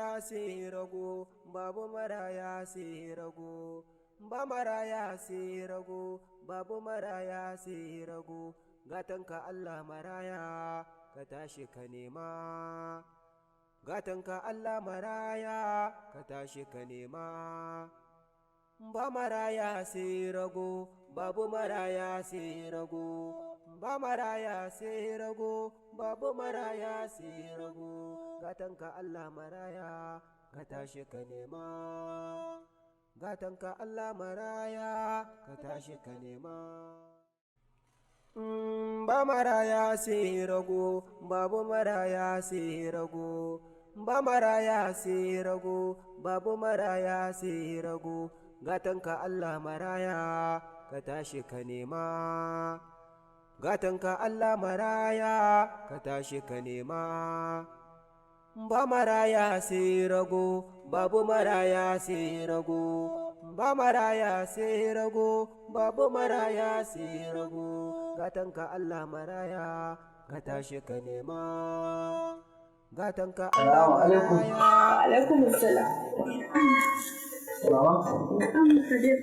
maraya sai rago, babu maraya sai rago. Ba maraya sai rago, babu maraya sai rago. Gatanka Allah maraya, ka tashi ka nema. Gatanka Allah maraya, ka tashi ka nema. Ba maraya sai rago, babu maraya sai rago. Ba maraya sai rago, babu maraya sai rago. Gatanka Allah maraya, ka tashi ka nema. Gatanka Allah maraya, ka tashi ka nema. Ba maraya sai rago, babu maraya sai rago. Ba maraya sai rago, babu maraya sai rago. Gatanka Allah maraya, ka tashi ka nema. Gatanka Allah maraya, ka tashi ka nema. Ba maraya sai rago, babu maraya sai rago. Ba maraya sai rago, babu maraya sai rago. Gatanka Allah maraya, ka tashi ka nema. Gatanka Allah Salamu alaikum. maraya. Alaikum assalam. Baba, Na'am, Kabir.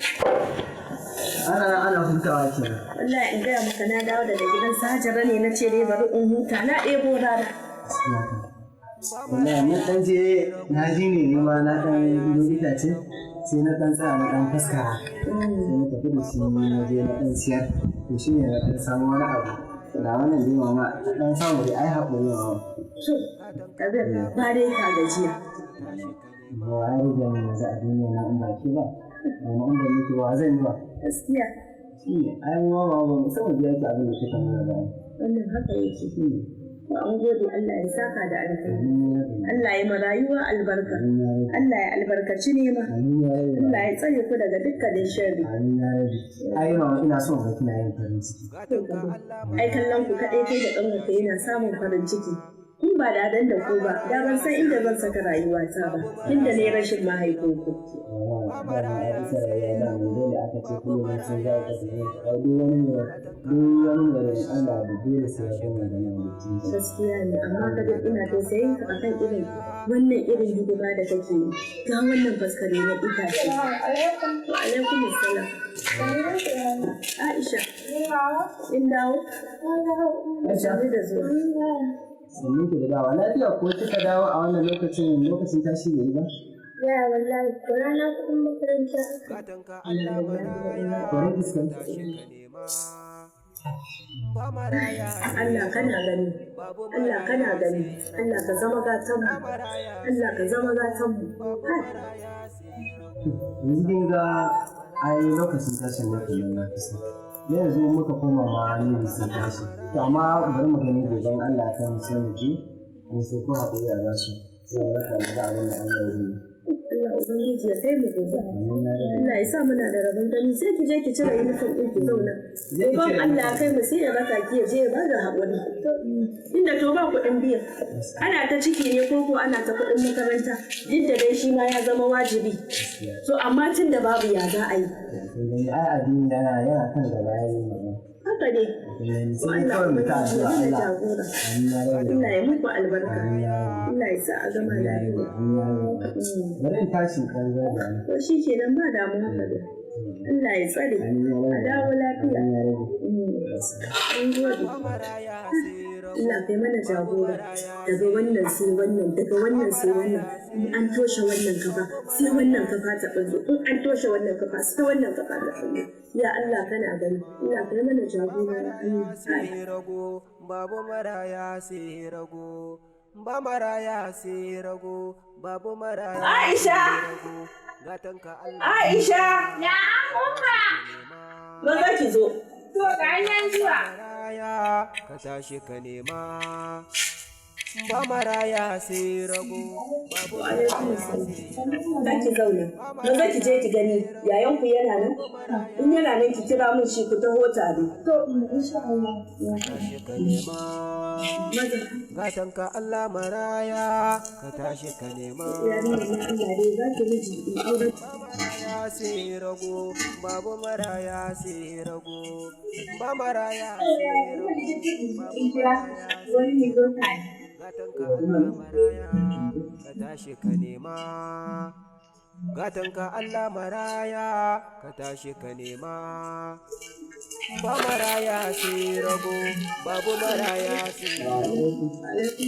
ana ana hutawa kenan. Wallahi in gaya maka, na dawo daga gidan su Hajara ne, na ce dai bari in huta, na ɗebo rana. Wallahi mun dan je, na ji ne, ni ma na dan yi itace, sai na dan tsaya na dan faskara. Sai na tafi da shi, na je na dan siyar. To shi ne na dan samu wani abu. Ga wannan dai mama, dan samu dai, ai haƙuri mama. To, Kabir, ba dai ka gajiya. Ba wa ya rage min yanzu a duniya na in ba ke ba? Mama, in ba miki, wa zan yi wa? Gaskiya. Shi ne, ai mu ma ba mu isa mu biya ki abin da kika mana ba. Wannan haka yake. Shi ne. To, an gode, Allah ya saka da alkhairi. Amin ya rabbi. Allah ya ma rayuwa albarka. Amin ya rabbi. Allah ya albarkaci nema. Amin ya rabbi. Allah ya tsare ku daga dukkanin sharri. Amin ya rabbi. Ai mama, ina son ga kina yin farin ciki. Gatanka Allah Ai kallon ku kaɗai, kai da ƙanwarka, yana samun farin ciki. In ba da dan da ku ba, da ban san inda zan saka rayuwata ba, inda ne rashin mahaifinku. Mama, dama ai ita rayuwa da mu dole aka ce kullum sun za ka tafi. Ai duk wani garin Allah da dole sai ya gama da mahalicci. Gaskiya ne, amma ka ga ina tausayin ka akan irin wannan irin hidima da kake yi. Ga wannan faskare na itace. Wa alaikum assalam. Aisha, in dawo? Sannu da zuwa. Sannu ki da dawa lafiya. Ko kika dawo a wannan lokacin, lokacin tashi bai yi ba? Ya, wallahi, ko rana kuɗin makaranta. Gatanka Allah maraya, Kore iska. tashi ka nema. Ba maraya Allah kana gani. Allah kana gani. Allah ka zama gatan mu. Allah ka zama gatan mu. Kai. Yanzu kin ga ai lokacin tashin na kenan na kusa. Yanzu muka koma ma ne sun tashi. To amma bari mu gani gobe in Allah ya kai mu, sai mu je in sai ko haƙuri a basu. Sai mu raka mu ga abin da Allah ya yi. Allah Ubangiji ya kai mu gobe. Amin ya rabbi. Allah ya sa muna da rabon gani. Sai ki je ki cire uniform ɗin ki zauna. Je ki Goben cire. Allah ya kai mu, sai ya raka ki, ya je ya bada haƙuri. Inda to ba kuɗin biyan. Ana ta ciki ne ko ko ana ta kuɗin makaranta. Duk da dai shi ma ya zama wajibi. To amma tun da babu, ya za a yi? Kin gani ai addini yana kan gaba ya yi mama. Haka ne. Kin gani, sai Allah kawai mu ta Ubangiji ya addu'a mana Allah. jagora. Amin ya rabbi. Allah ya muku albarka. Amin ya rabbi. Allah ya sa a gama Amin ya rabbi. lafiya. Amin ya rabbi. Bari in tashi kan zaga. To shi kenan, ba damuwa haka dai. Allah ya tsare. Amin ya A rabbi. dawo lafiya. Amin ya rabbi. An gode. Maraya sai rago. Allah kai mana jagora. Daga wannan sai wannan, daga wannan sai wannan. In an toshe wannan kafa, sai wannan kafa ta ɓullo. In an toshe wannan kafa, sai wannan kafa ta ɓullo. Ya Allah kana gani. Allah kai mana jagora, ya Allah. Kai. Sai rago, babu maraya sai rago. Ba maraya sai rago, babu maraya Aisha! sai rago. Gatanka Allah Aisha! Na'am, Umma. Maza ki zo. To, ga nan zuwa. Maraya, ka tashi ka nema. Ba maraya sai rago, babu Wa alaikum assalam. Za ki zauna. Maza ki je ki gani yayanku yana nan. In yana nan, ki kira min shi, ku taho tare. To, insha Allah. Tashi ka nema. Maza. Gatanka Allah maraya, ka tashi ka nema. Yarinyar na, Allah dai za ki miji in aure. Maraya sai rago, babu maraya sai rago. Ba maraya sai rago, In kira wani ne zo tare. Gatanka Allah maraya, ka tashi ka nema. Gatanka Allah maraya, ka tashi ka nema. Ba maraya sai rago, babu maraya sai rago.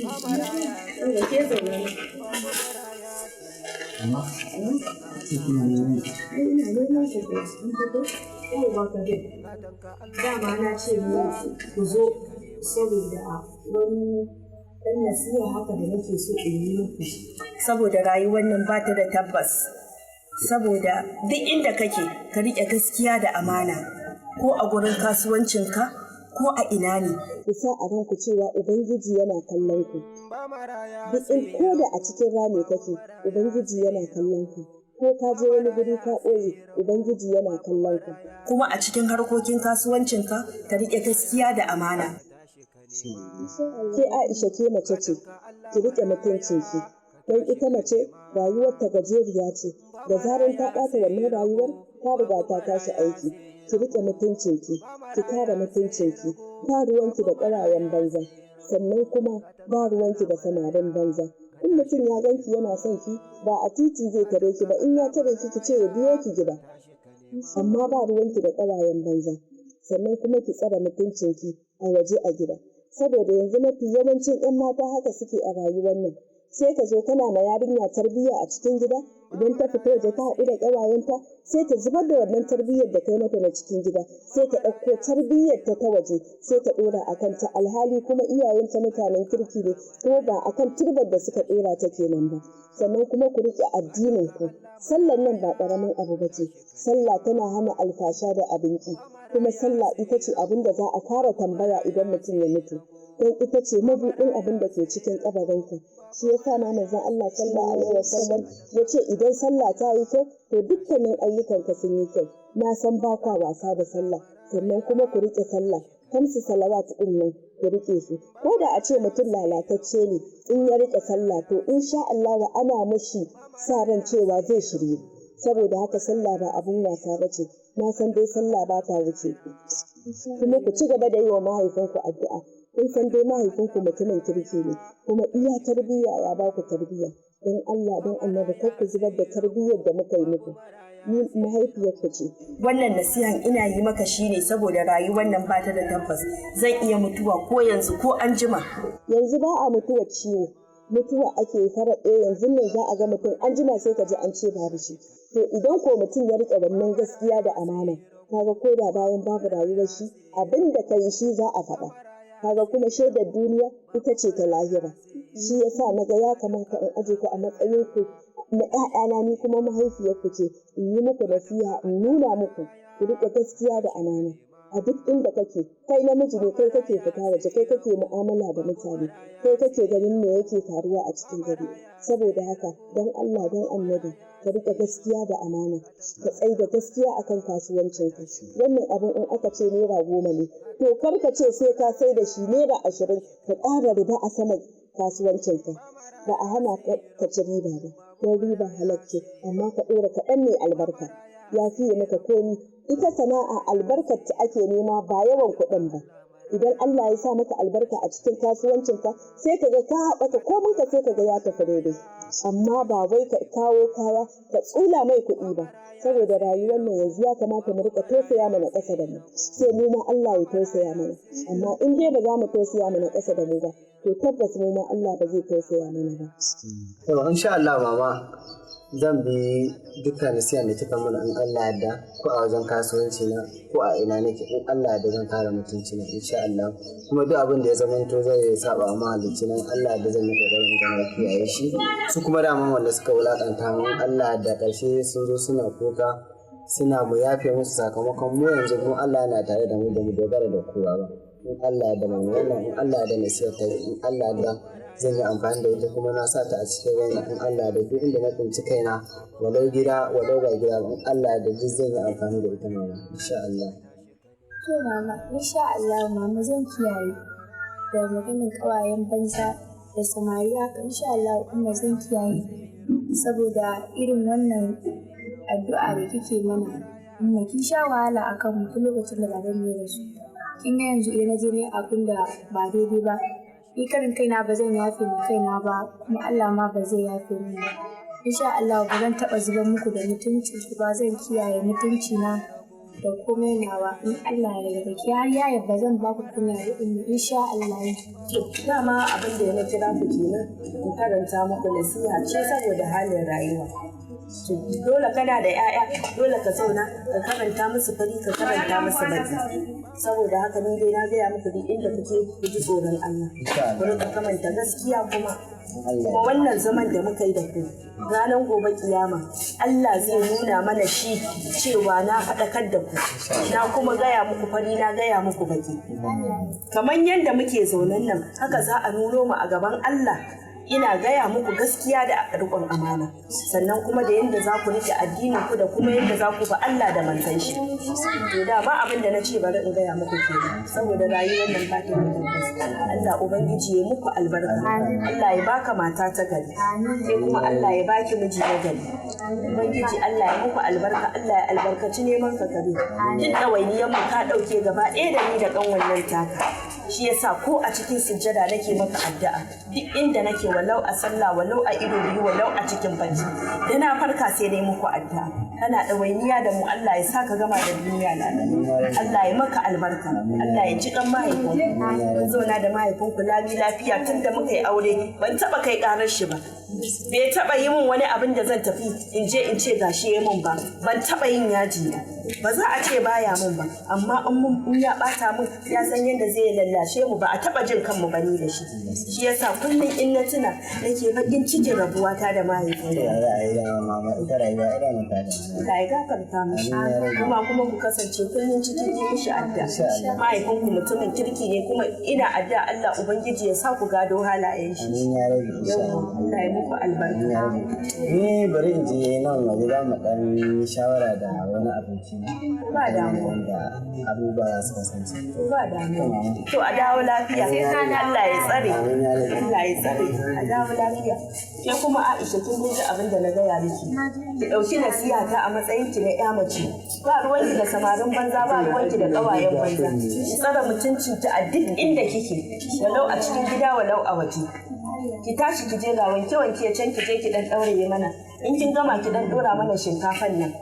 Ba maraya Yauwa ke zaune. babu maraya sai Amma sai kina neman Ai ina neman ku ko an fito. Yauwa ka dai. gatanka Allah Dama na ce mu ku zo saboda wani ɗan nasiha haka da nake so in yi muku. Saboda rayuwar nan ba ta da tabbas. Saboda duk inda kake ka riƙe gaskiya da amana ko a gurin kasuwancinka ko a ina ne. Ku sa a ranku cewa Ubangiji yana kallon ku. ba maraya Duk in ko da a cikin rami kake, Ubangiji yana kallon ku. Ko ka je wani guri ka ɓoye, Ubangiji yana kallon ku. Kuma a cikin harkokin kasuwancinka ka riƙe gaskiya da amana. Ke Aisha ke mace ce, ki riƙe mutuncinki. Don ita mace rayuwarta gajeriya ce, da zarar ta ɓata wannan rayuwar ta riga ta tashi aiki. Ki riƙe mutuncinki, ki kare mutuncinki, ba ruwanki da ƙawayen banza, sannan kuma ba ruwanki da samarin banza. In mutum ya ganki yana son ki, ba a titi zai tare ki ba, in ya tare ki ki ce ya biyo ki gida. Amma ba ruwanki da ƙawayen banza, sannan kuma ki tsare mutuncinki a waje a gida. Saboda yanzu mafi yawancin 'yan mata haka suke a rayuwar nan. Sai ka zo kana ma yarinya tarbiyya a cikin gida, idan ta fita waje ta haɗu da ƙawayenta, sai ta zubar da wannan tarbiyyar da kai mata na cikin gida, sai ta ɗauko tarbiyyar ta ta waje, sai ta ɗora a kanta, alhali kuma iyayenta mutanen kirki ne, kuma ba a kan turbar da suka ɗora ta kenan ba. Sannan kuma ku riƙe addinin ku. Sallar nan ba ƙaramin abu ba ce. Sallah tana hana alfasha da abinci, kuma sallah ita ce abin da za a fara tambaya idan mutum ya mutu. Don ita ce mabuɗin abin da ke cikin ƙabarinka. Shi ya sa ma manzon Allah sallallahu alaihi wasallam ya ce idan sallah ta yi kyau to dukkanin ayyukanka sun yi kyau. Na san ba kwa wasa da sallah, sannan kuma ku riƙe sallah. Kamsu salawat ɗin nan ku riƙe su. Ko da a ce mutum lalatacce ne in ya riƙe sallah to insha Allahu ana mashi sa ran cewa zai shiryu. Saboda haka sallah ba abun wasa ba ce. Na san dai sallah ba ta wuce ku. Kuma ku ci gaba da yi wa mahaifinku addu'a. Kun san dai mahaifinku mutumin kirki ne, kuma iya tarbiyya ya ba ku tarbiyya. Don Allah don Annabi kar ku zubar da tarbiyyar da muka yi muku. Ni mahaifiyarku ce. Wannan nasihan ina yi maka shine saboda rayuwar nan ba ta da tabbas. Zan iya mutuwa ko yanzu ko anjima. Yanzu ba a mutuwar ciwo, mutuwa ake yi farat ɗaya yanzu nan za a ga mutum an jima sai ka ji an ce babu shi. To idan ko mutum ya riƙe wannan gaskiya da amana, kaga ko da bayan babu rayuwar shi abin da ka yi shi za a faɗa. Kaga kuma shaidar duniya ita ce ta lahira. Shi yasa na ga ya kamata in aje ku a matsayin ku na ‘ya'yana ni kuma mahaifiyarku ce in yi muku nasiha in nuna muku ku riƙe gaskiya da amana. A duk inda kake, kai namiji ne kai kake fita waje, kai kake mu'amala da mutane, kai kake ganin me yake faruwa a cikin gari. Saboda haka don Allah don Annabi ka riƙe gaskiya da amana, ka tsai da gaskiya akan kasuwancinka. Wannan abun in aka ce naira 10 ne, to kar ka ce sai ka sai da shi naira 20 ka ƙara riba a saman kasuwancinka. Ba a hana ka ci riba ba, don riba halal ce, amma ka ɗora kaɗan mai albarka. Ya fiye maka komi. Ita sana'a albarkar ta ake nema ba yawan kuɗin ba. Idan Allah ya sa maka albarka a cikin kasuwancinka sai ka ga ka haɓaka kominka sai ka ga ya tafi daidai. Amma ba wai ka kawo kaya ka tsula mai kuɗi ba. Saboda rayuwar nan yanzu ya kamata mu riƙa tausaya ma na ƙasa da mu. Sai mu ma Allah ya tausaya mana. Amma in dai ba za mu tausaya ma na ƙasa da mu ba, to tabbas mu ma Allah ba zai tausaya mana ba. To insha Allah mama zan bi dukkan nasiha da kika mana in Allah yarda ko a wajen kasuwanci na ko a ina nake in Allah yarda zan kare mutunci na insha Allah kuma duk abin da ya zamanto zai saba wa mahalicci na in Allah yarda zan yi kokarin in ga na kiyaye shi su kuma daman wanda suka wulakanta mu in Allah yarda ƙarshe sun zo suna kuka suna mu yafe musu sakamakon mu yanzu kuma Allah yana tare da mu ba mu dogara da kowa ba in Allah yarda mama wannan in Allah yarda nasiha ta in Allah yarda zan yi amfani da ita kuma na sa ta a cikin raina in Allah da duk inda na tsinci kaina walau gida walau ba gida ba in Allah da duk zan yi amfani da ita mama insha Allah. To mama, insha Allah mama zan kiyaye da maganin ƙawayen banza da samari haka insha Allah umma zan kiyaye saboda irin wannan addu'a da kike mana. Umma kin sha wahala akan mu tun lokacin da baban ya rasu. Kin ga yanzu idan na je ne abin da ba daidai ba Ni karin kaina ba zan yafe ma kaina ba, kuma Allah ma ba zai yafe min ba. Insha Allah ba zan taɓa zubar muku da mutuncin ku ba, zan kiyaye mutunci na da komai nawa in Allah ya yarda. Ki har yaya ba zan ba ku kunya da ummi insha Allah. To, dama abin da na kira ku kenan in karanta muku nasiha ce saboda halin rayuwa. To, dole kana da 'ya'ya, dole ka zauna ka karanta musu fari ka karanta musu baki. Saboda haka ni dai na gaya muku duk inda kuke ku ji tsoron Allah. Ku rika kamanta gaskiya kuma. Kuma wannan zaman da muka yi da ku ranar gobe kiyama Allah zai nuna mana shi cewa na faɗakar da ku na kuma gaya muku fari na gaya muku baki. Kamar yadda muke zaunen nan haka za a nuno mu a gaban Allah ina gaya muku gaskiya da riƙon amana sannan kuma da yadda za ku riƙe addinin ku da kuma yadda za ku bi Allah da manzon shi. To dama abin da na ce bari in gaya muku kenan saboda rayuwar nan ba ta da tabbas. Allah ubangiji ya muku albarka, Allah ya baka mata ta gari, sai kuma Allah ya baki miji na gari. Ubangiji Allah ya muku albarka, Allah ya albarkaci neman ka gari. Duk ɗawainiyar mu ka ɗauke gaba ɗaya da ni da ƙanwan nan taka. Shi yasa ko a cikin sujjada nake maka addu'a duk inda nake, walau a sallah, walau a ido biyu, walau a cikin bacci da na farka sai dai muku addu'a. Kana ɗawainiya da mu, Allah ya sa ka gama da duniya lafiya, Allah ya maka albarka, Allah ya ji kan mahaifinku. Mun zauna da mahaifinku lami lafiya tun da muka yi aure, ban taɓa kai ƙarar shi ba, bai taɓa yi min wani abin da zan tafi in je in ce gashi ya min ba, ban taɓa yin yaji ba. Ba za a ce baya min ba, amma in mun in ya ɓata min ya san yadda zai lallashe mu, ba a taɓa jin kanmu ba ni da shi. Shi yasa kullum in na tuna nake baƙin cikin rabuwata da mahaifina. To ya za a yi dama mama, ita rayuwa ina mata da Allah ya gafarta mishi. Kuma ku kasance kullum cikin yi mishi addu'a. Mahaifinku mutumin kirki ne kuma ina addu'a Allah ubangiji ya sa ku gado halayen shi. Amin ya rabi insha Yawwa, Allah. Allah ya muku albarka. Amin ya rabi. Ni bari in je nan waje za mu ɗan yi shawara da wani aboki na. Ba damuwa. Wanda abubuwa za su kasance. Ba damuwa. To a dawo lafiya. Allah ya tsare. Amin ya rabi. Allah ya tsare. A dawo lafiya. Ke kuma Aisha kin ji abin da na gaya miki. Ki ɗauki nasiha ta a matsayin ki na ƴa mace. Ba ruwanki da samarin banza, ba ruwanki da ƙawayen banza. Ki tsare mutuncinki a duk inda kike. Walau a cikin gida walau a waje. Ki tashi ki je ga wanke wanke can, ki je ki dan ɗauraye mana. In kin gama ki dan ɗora mana shinkafan nan.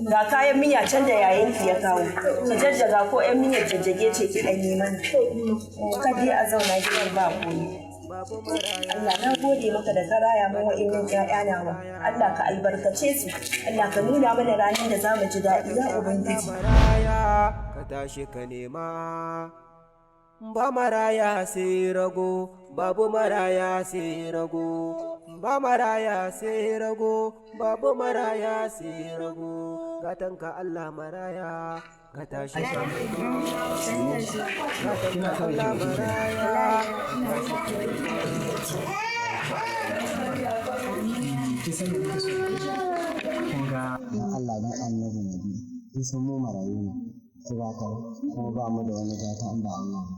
Ga kayan miya can da yayanki ya kawo. Ki jajjaga ko ƴan miyar jajjage ce ki ɗan yi mana. Ka je a zauna gidan ba komai. Allah na gode maka da ka raya mu wa'innan ƴaƴa nawa. Allah ka albarkace su. Allah ka nuna mana ranar da za mu ji daɗi ya Ubangiji. Maraya ka tashi ka nema, ba maraya sai rago, babu maraya sai rago, ba maraya sai rago, babu maraya sai rago. Gatanka Allah maraya ka tashi ka nema, gatanka Allah maraya. Kun ga dan Allah dan annabi nabi kin san mu marayu ne ko ba ka ba? Kuma ba mu da wani gata in ba Allah ba,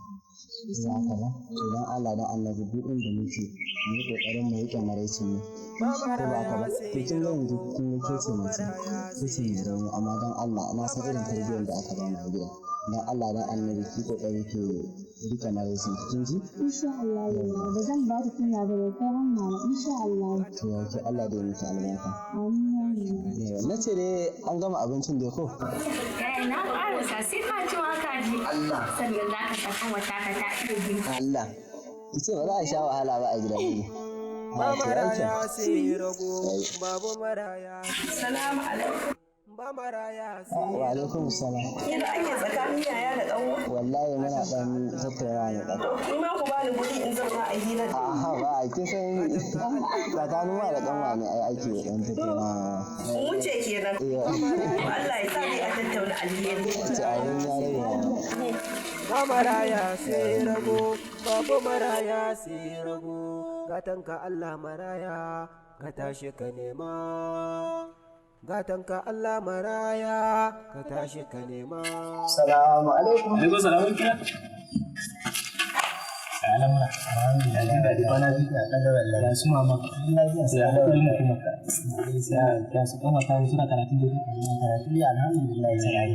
za ka ba? To dan Allah dan annabi duk inda muke mu yi kokarin mu riƙe maraicin mu, ko ba ka ba? To kin ga yanzu kin ga ke ce mace, ke ce mai rauni, amma dan Allah na san irin tarbiyyar da aka bamu a gida. Dan Allah dan annabi ki kokari ki riƙe maraicin ki, kin ji? Insha Allah ba zan ba ku kunya ba da sauran mama insha Allah. To ya ki Allah da ya miki albarka. Amin ya rabi. Yawa, na ce dai an gama abincin dai ko? Yaya na ƙarasa sai ka ci waka ji. Allah. Sannan za ka san wata ka ta iya girki. Allah ki ce ba za a sha wahala ba a gidan mu. Ba A to ai maraya kyau. sai rago, babu maraya, Salamu alaikum. ba maraya sai Wa alaikum salam. Hira ake tsakanin yaya da ƙanwa. Wallahi muna dan tattaunawa ne dan. Ni ma ku bani guri in zauna a hirar. Aha ba kin san tsakanin wa da kanwa ne ai ake dan tattaunawa. Mu wuce kenan. Iya. Allah ya sa dai a tattauna alheri. Ce abin ya rage mana. Ba maraya sai rago, babu maraya sai rago. Gatanka Allah maraya ka tashi ka nema, gatanka Allah maraya ka tashi ka nema. Salamu alaikum. Alaikum salam kira. Alhamdulillah. Alhamdulillah. Da kwana biyu a ɗaga wallahi. Ya su mama. Ya hakuri mu kuma. Ya su kama ta suna karatun da karatu ya alhamdulillah sai ayi.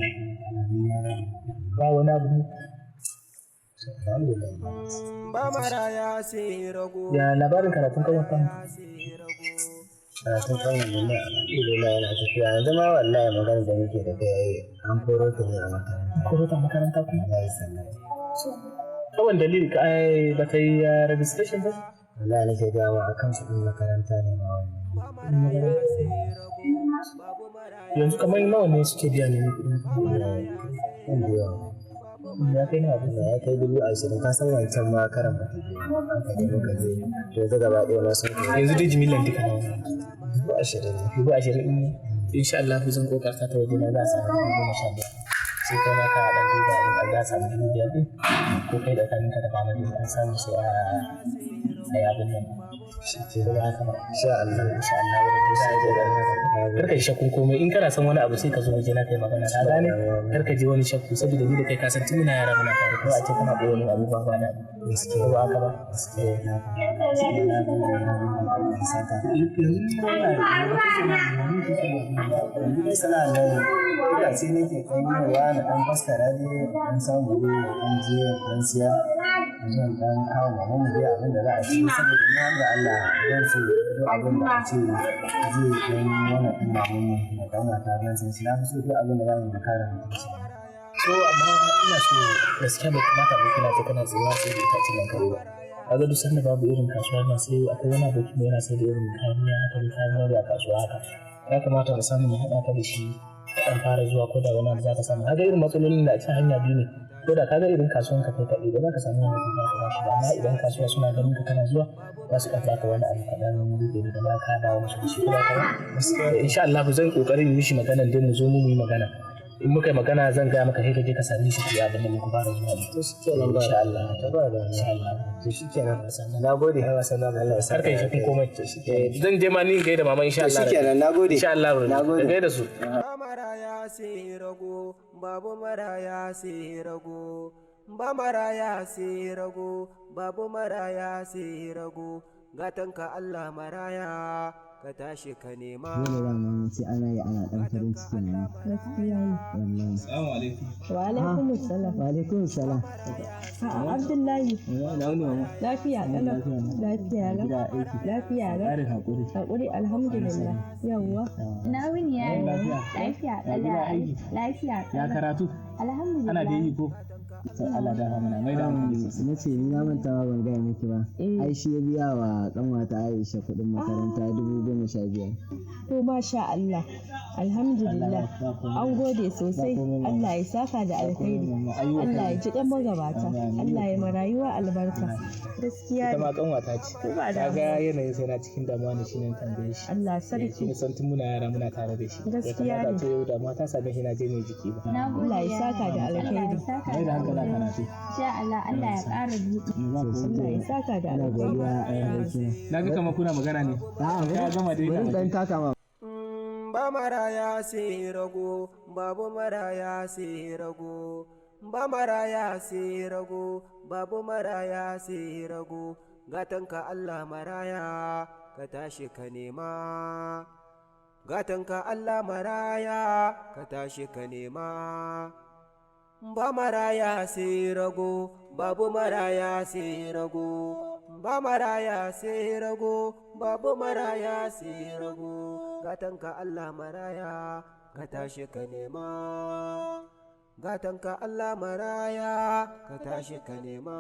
Ba wani abu ne. Alhamdulillah. Ba maraya sai rago. Ya labarin karatun kawai kan? Karatun kawai ne alhamdulillah yana tafiya. Yanzu ma wallahi magana da muke da kai an koro ta ne a makaranta. Koro ta makaranta kuma? Wallahi sallah. Kawai dalili ka ai ba ta yi registration ba? Wallahi nake gaya ma akan kuɗin makaranta ne ma wannan. Yanzu kamar nawa ne suke biya ne kuɗin? Kan da yawa. Ya kai nawa? Ya kai 20,000 ka san wancan ma karan ba ta biya. Haka dai muka je. Yanzu gaba ɗaya ma sun kai. Yanzu dai jimillan duka nawa ne? 20,000 ne. 20,000 ne. Insha Allah zan kokarta ta waje na za a samu 15,000. Sai kai ma ka ɗan duba in za a samu 5,000 ɗin ko kai da kaninka da mama dai an samu sai a yi abin nan. Shi ke nan. Insha Allah. Insha Allah wurin za a je da kar ka ji shakkun komai in kana son wani abu sai ka zo waje na kai magana ka gane kar ka ji wani shakku saboda ni da kai ka san tun muna yara muna tare ko a ce kana ɓoye wani abu ba ba na ko ba haka ba. Yanzu dai sana'ar nan itace nake ɗan yiwa na ɗan faskara dai ɗan samu dai ɗan je ɗan siya zan ɗan kawo maman mu dai abin da za a ci saboda ni wanda Allah zan ce duk abin da a ce zai ɗan wannan ɗin maman mu da ƙanwata zan san shi na fi so duk abin da za mu yi kare mutunci. So amma ina so gaskiya bai kamata abokina ce kana tsaye sai da itacen nan kare ba. Kaga duk sanda babu irin kasuwa nan sai akwai wani abokin mu yana sai da irin kayan miya haka da kayan miya a kasuwa haka. Ya kamata mu samu mu haɗa ka da shi ka ɗan fara zuwa ko da wani abu za ka samu. Kaga irin matsalolin da a cikin hanya biyu ne ko da kaga irin kasuwan ka kai kaɗai ba za ka samu wani zai baka bashi ba amma idan kasuwa suna ganin ka kana zuwa za su ɗan baka wani abu kaɗan rike daga baya ka dawo musu da shi ko ba ka ba. Insha Allah zan ƙoƙarin yi mishi maganan dai mu zo mu yi magana. In muka yi magana zan gaya maka sai ka je ka same shi ku yi abin da muku fara zuwa. To shi kenan ba. Insha Allah. Ta ba da Insha Allah. To shi kenan. Na gode. Allah ya saka. Kar ka yi shakkun komai. Zan je ma ni in gaida mama insha To Allah. shi kenan na gode. Insha Allah. Na gode. Ka gaida su. Ba maraya sai rago, babu maraya sai rago. Ba maraya sai rago, babu maraya sai rago. Gatanka Allah maraya, ka tashi ka nema. Dole dama sai ana yi ana ɗan farin ciki ne. Gaskiya ne. Wallahi. Assalamu alaikum. Wa alaikum salam. Wa alaikum salam. A'a Abdullahi. Na wuni mama. Lafiya kalau. Lafiya lau. Lafiya lau. Ƙarin haƙuri. Haƙuri alhamdulillah. Yawwa. Na wuni ya Lafiya. Lafiya Ya gida aiki. Lafiya Ya karatu. Alhamdulillah. Ana da yi ko? To Allah da mana mai da hankali sosai. Na ce ni na manta ma ban gaya miki ba. Ai shi ya biya wa ƙanwata Aisha kuɗin makaranta 15,000. To masha Allah. Alhamdulillah. An gode sosai. Allah ya saka da alkhairi. Allah ya ji kan magabata. Allah ya marayuwa albarka. Gaskiya Ita ne. ma kanwata ce. Ba Ta damuwa. ga yanayin sai na cikin damuwa ne shine na tambaye shi. Allah sarki. Kin san tun muna yara muna tare da shi. Gaskiya Bai kamata ne. a ce yau damuwa ta same shi na je mai jiki ba. Na gode. Allah ya saka da Allah ya alkhairi. saka Mai da da hankali a alkhairi. karatu. Insha Allah Allah ya ƙara buɗe. Allah ya saka da Ina alkhairi. godiya a abokina. Na ga kamar kuna magana ne. A'a Ka gama dai bari ɗan taka ma. Ba maraya sai rago, babu maraya sai rago. Ba maraya sai rago, babu maraya sai rago. Gatanka Allah maraya, ka tashi ka nema. Gatanka Allah maraya, ka tashi ka nema. Ba maraya sai rago, babu maraya sai rago. Ba maraya sai rago, babu maraya sai rago. Gatanka Allah maraya, ka tashi ka nema. Gatanka Allah maraya, ka tashi ka nema.